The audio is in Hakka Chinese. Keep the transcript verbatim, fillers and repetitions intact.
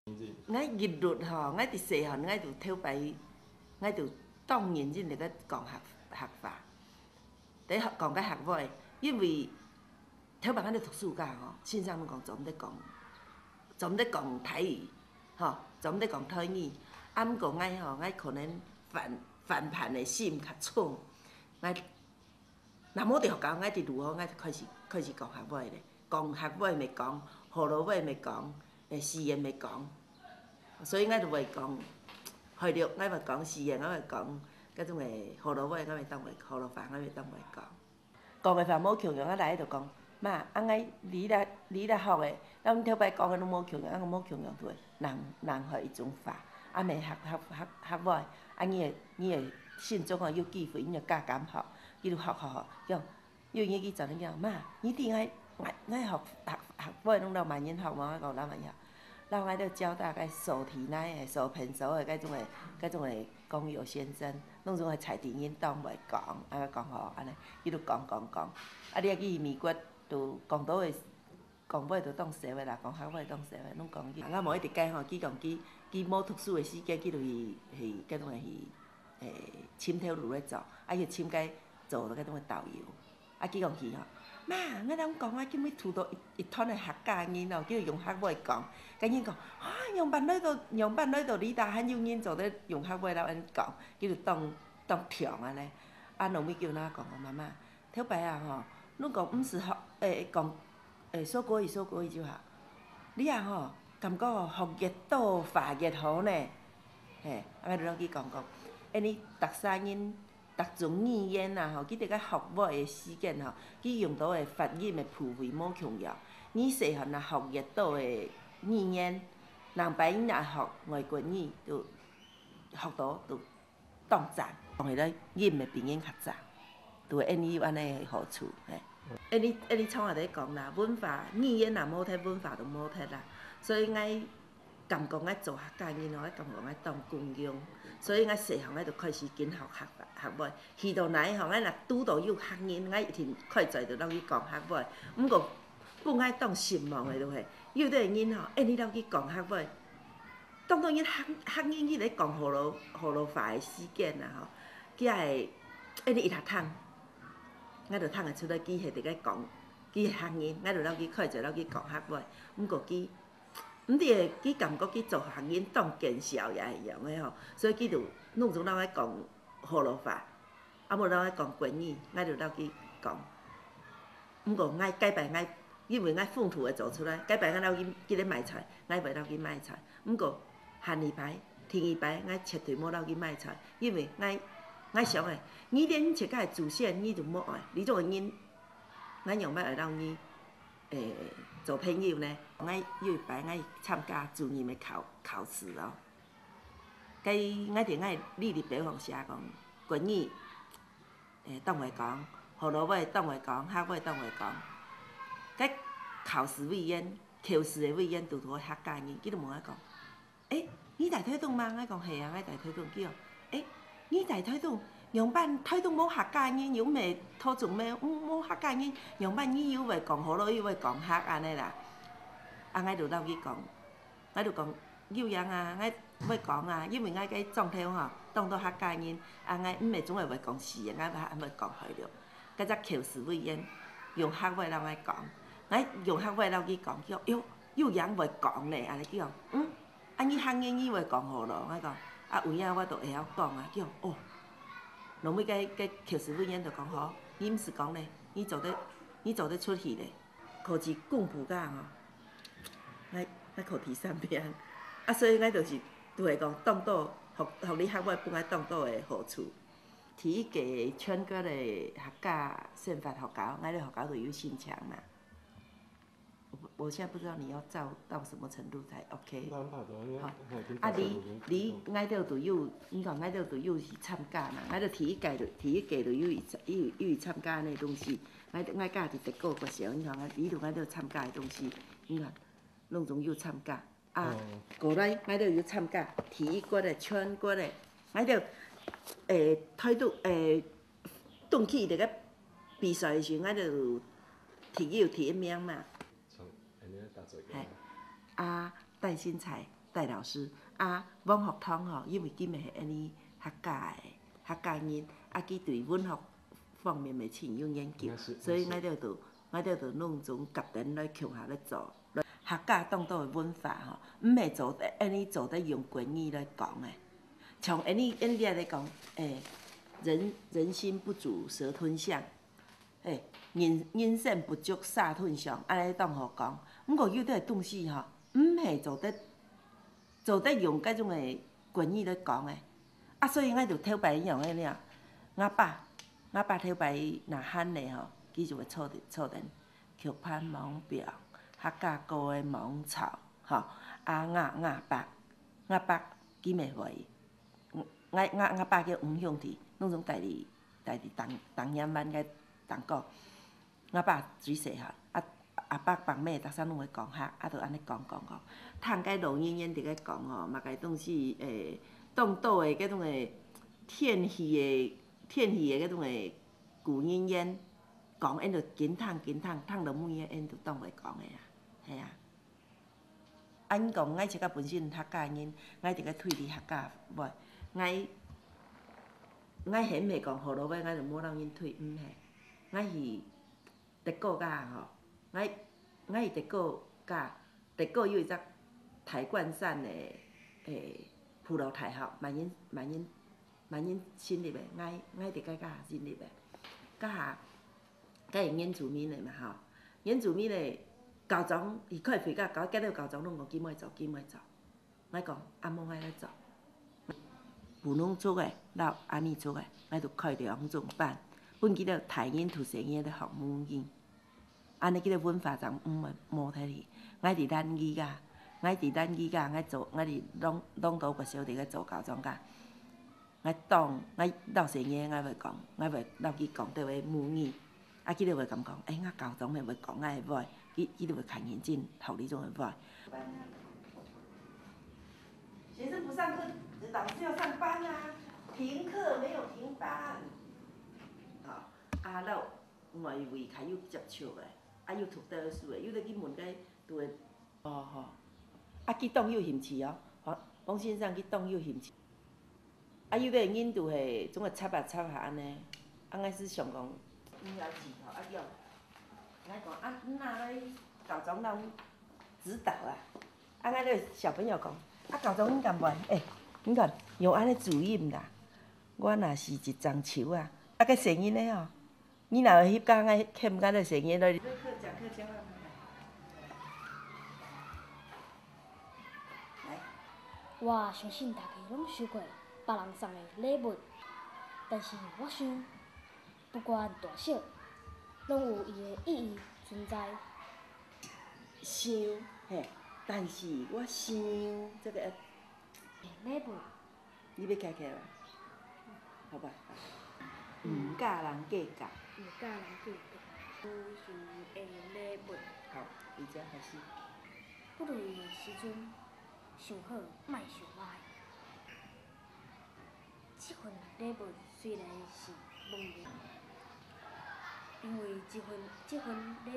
𠊎一律吼，𠊎佇細漢，𠊎就頭擺，𠊎就當認真咧講客，客話，咧講个客話，因為頭擺𠊎咧讀暑假吼，先生攏講做毋得講，做毋得講台語，吼，做毋得講台語。啊，毋過𠊎吼，𠊎可能反，反叛个心較重，𠊎 若無佇學校，𠊎佇路項，𠊎就開始，開始講客話咧。講客話乜講，學老話乜講，誒，四縣乜講。所以𠊎就會講，海陸𠊎會講，四縣𠊎會講，該種个學老話𠊎會當會，學老話𠊎會當會講。講个話無共樣，𠊎來就講，媽，啊，𠊎你來，你來學个，咱頭擺講个攏無共樣，啊，無共樣就會，人，人學一種話，啊，乜學，學，學，學話，啊，你个，你个心中哦有機會，你就加減學，一路學，學，學，用 有一日佢轉來講，媽，你知𠊎，𠊎，𠊎學，學，學話攏摎麼人學無？𠊎講摎麼人學？摎𠊎兜交大个手提那个手便所个該種个，該種个工友先生，攏總係在地人當會講，啊講吼，安尼，一路講講講。啊，你愛去美國都講到个，講話都當少个啦，講客話當少个，攏講英語。啊，𠊎無一直解吼，佢講佢，佢無讀書个時間，佢就去，去，該種个去，誒，深頭路咧做，啊，去深該做該種个導遊。 啊，佢講去吼，媽，𠊎摎你講啊，今日堵到一，一團个客家人哦，佢就用客話講，甲人講，啊，仰般來到，仰般來到你兜還有人做得用客話摎𠊎講，佢就當，當暢安尼。啊，後尾佢就那講哦，媽媽，頭擺啊吼，你講毋使學，誒，講，誒，說國語，說國語就好。你啊吼，感覺哦，學越多話越好呢。嘿，啊，𠊎就摎佢講講，誒，你逐儕人 逐種語言啊吼，佢佇个學話个時間吼，佢用到个發音个部位無共樣。你細漢若學越多个語言，人擺你若學外國語，就學到就當讚，講起來音會比人較讚，就會因為有安尼个好處，嘿。因為，因為像𠊎咧講啦，文化，語言若無忒，文化就無忒啦。所以𠊎 感覺𠊎做客家人哦，𠊎感覺𠊎當光榮，所以𠊎細漢𠊎就開始緊學客，客話。去到哪吼，𠊎若堵到有客人，𠊎一定開嘴就摎佢講客話。毋過，分𠊎當失望个就係，有兜人吼，哎，你摎佢講客話，當當因客，客人佢咧講河洛，河洛話个時間啊吼，佢會，哎，你一下聽，𠊎就聽會出來佢係佇該講，佢係客人，𠊎就摎佢開嘴摎佢講客話。毋過佢 毋知佢感覺佢做客人當見笑也係樣个吼，所以佢就攏總摎𠊎講河洛話，啊無摎𠊎講國語，𠊎就摎佢講。毋過𠊎該擺𠊎，因為𠊎風土會做出來，該擺𠊎摎佢，佢咧賣菜，𠊎會摎佢賣菜。毋過下二擺、第二擺，𠊎絕對無摎佢賣菜，因為𠊎，𠊎想誒，你連自家个祖先你都無愛，你做个人，𠊎仰般會摎你 誒，做朋友呢，𠊎有一擺𠊎參加主任个考，考試哦。該𠊎佇𠊎个履歷表項寫講，國語，誒，當會講，河洛話當會講，客話當會講。該考試委員，口試个委員拄著客家人，佢就問𠊎講， 誒，你在臺東嗎？𠊎講係啊，𠊎在臺東。佢講，誒，你在臺東，仰般臺東無客家人，又毋係桃竹苗，無，無客家人，仰般你又會講河洛，又會講客安尼啦？啊，𠊎就摎佢講，𠊎就講，有影啊，𠊎會講啊，因為𠊎个莊頭吼，當多客家人，啊，𠊎毋係總係會講四縣，𠊎還會講海陸。該隻口試委員用客話摎𠊎講，𠊎用客話摎佢講，佢講，喲，有影會講呢，安尼佢講，嗯。 啊，你客語你會講好咯？𠊎講，啊，有影我都會曉講啊。佢講，哦，落尾該，該口試委員就講，好，你毋使講咧，你做得，你做得出去咧。考試公布个吼，𠊎，𠊎考第三名。啊，所以𠊎就是，就係講，當多，學，學你客話分𠊎當多个好處。第一屆全國个客家生活學校，𠊎个學校都有申請嘛。 我，我現在不知道你要到，到什麼程度才OK。好，啊，你，你，𠊎兜都有，你看，𠊎兜都有去參加嘛，𠊎兜第一屆就，第一屆就有去參，有，有去參加安尼東西。𠊎，𠊎家己得過个時候，你看，你都𠊎兜參加个東西，你看，攏總有參加。啊，過來，𠊎兜有參加第一屆个全國个，𠊎兜，誒，態度，誒， 轉去這个比賽个時，𠊎就第一，第一名嘛。唱，恁樣打嘴鼓。嘿，啊，帶身材，戴老師。啊，王學堂吼，因為佢嘛係𫣆俚客家个，客家人，啊，佢對文學方面嘛盡有研究，應該是，所以𠊎兜就，𠊎兜就攏總合等來共下來做。客家當多个文化吼，毋係做得，𫣆俚做得用國語來講个。像𫣆俚，𫣆俚咧講，誒，人，人心不足蛇吞象，誒，人，人心不足蛇吞象，按呢當好講。毋過有兜東西吼，毋係做得，做得用該種个國語來講个。啊，所以𠊎就頭擺用个了。吾爸，吾爸頭擺若閒咧吼，佢就會坐，坐等，曲盤罔放，客家歌个罔唱，吼。啊，吾，吾爸，吾爸佢嘛會。 𠊎，𠊎，吾爸叫黃兄弟，攏總戴佇，戴佇東，東眼灣个東港。吾爸最細漢，啊，阿伯伯姆逐儕攏會講客，啊，就按呢講講講。聽該老年人佇該講吼，嘛該東西，誒，當多个該種个天氣个，天氣个該種个古人言，講，𫣆就緊聽緊聽，聽到尾仔，𫣆就當會講个啊，係啊。 恁講，𠊎自家本身客家人，𠊎佇該推理客家話，𠊎，𠊎係毋係講學老話，𠊎就無摎人推，毋係。𠊎係德國家吼，𠊎，𠊎係德國家，德國有一隻台冠山个，誒，葡萄大學，萬人，萬人，萬人進入个，𠊎，𠊎佇該家進入个，該下 該係原住民个嘛吼，原住民个校長，佢開會甲，甲，甲了校長攏講，今愛做，今愛做。𠊎講，啊，無𠊎來做。布農族个，摎阿美族个，𠊎就開兩種班，分佢兜大人讀細人仔咧學母語。按呢佢兜文化正毋會無忒去。𠊎佇咱語家，𠊎佇咱語家，𠊎做，𠊎佇朗，朗都國小佇該做校長甲。 𠊎當，𠊎老細呢，𠊎會講，𠊎會摎佢講這个母語。啊，佢就會感覺，哎，𠊎校長乜會講𠊎个話，佢，佢就會較認真學這種个話。學生不上課，老師要上班啊，停課沒有停班。啊，啊，摎外圍較有接觸个，啊，有讀著書个，有得去問該，就會 哦吼，啊，佢當有興趣哦，黃，黃先生佢當有興趣。啊，有个人就係總係插啊插下按呢，啊，𠊎係想講，毋曉去吼，啊，叫，𠊎講啊，你若來校長摎指導啊，啊，𠊎个小朋友講，啊，校長你敢會？哎，你看用按呢注音啦，我若是一欉樹啊，啊，該細人仔哦， 你若翕甲𠊎，翕甲你細人仔，來。我相信大家攏收過別人送的禮物，但是我想，不管大小，攏有伊的意義存在。想，嘿，但是我想，這个，禮物 你欲徛起來無？好吧。毋佮人計較。毋佮人計較。無想的禮物。好，你才開始。不論時陣，想好莫想歹。這份禮物雖然是問題，因為這份，這份禮